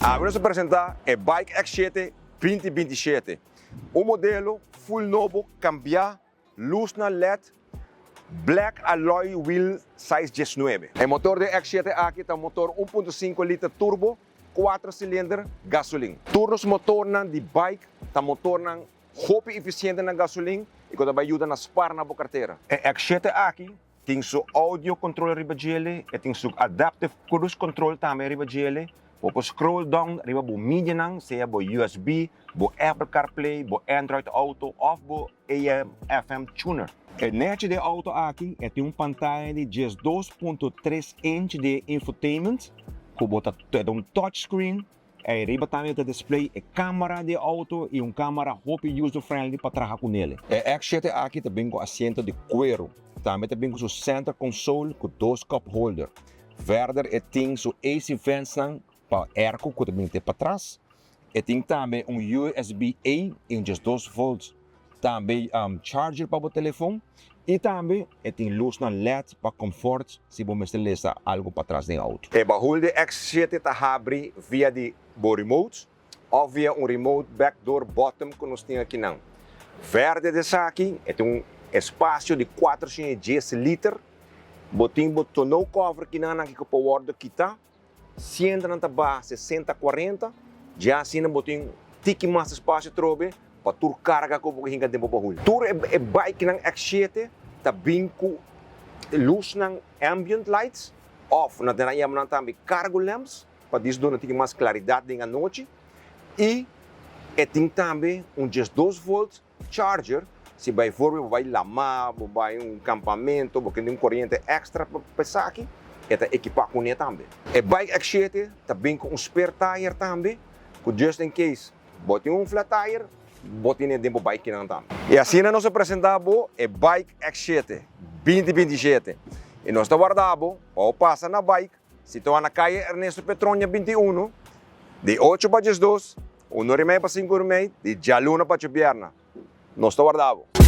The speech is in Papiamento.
Awe nos ta presenta e Bike X7 2027, un modelo full nobo, cambia, luznan led, black alloy wheel size 19. E motor di e X7 aki ta un motor 1.5 liter turbo, 4 cilinder, gasolin. Tur nos motornan di Bike ta motornan hopi eficiente na gasolin y cu ta bay yuda na spar na bo cartera. E X7 aki tin su audio control riba djele, e tin su adaptive cruise control tambe riba djele. Bo por scroll down riba bo medianan, sea bo USB, bo Apple CarPlay, bo Android Auto of bo AM FM tuner. E nechi di e auto aki, e tin un pantaya di 12.3 inch di infotainment, cu bo ta un touchscreen. Ei riba tambe ta display e camera di e auto y un camera hopi user friendly pa traha cu nele. E X7 aki ta bin cu asiento di cuero. Tambe ta bin cu su center console cu dos cup holder. Verder e tin su AC vents nan pa airco cu ta bin te patras. E tin tambe un USB A y un 12 volts tambe charger pa bo telefon y tambe e tin luznan led pa comfort si bo mester lesa algo patras den auto. E bahul di X7 ta habri via di bo remote of via un remote back door button cu nos tin akinan. Verder di esaki e tin un espacio di 410 liter. Bo tin bo tonneau cover kinan aki cu por wordo kita. Sientenan ta baha 60-40, dja asina bo tin tiki mas espacio trobe pa tur carga cu bo hinca den bo bahul. Tur e bikenan X7 ta bin cu luznan ambient lights of nan ta yama nan tambe cargo lamps pa dis duna tiki mas claridad den anochi y e tin tambe un 12 volt charger si bijvoorbeeld bo bai lama, bo bai un campamento, bo kende un coriente extra pa esaki, e ta equipa cune tambe. E bike X7 ta bin cu un spare tire tambe, cu just in case bo tin un flat tire, bo tine den bo bike kinan tambe. Y asina nos a presenta bo e bike X7 2027 y nos ta warda bo pa bo pasa na bike situa na Calle Ernesto Petronia 21, di 8 pa 12, 1 ora y media pa 5 ora y media, di djaluna pa djobierna. Nos ta warda bo.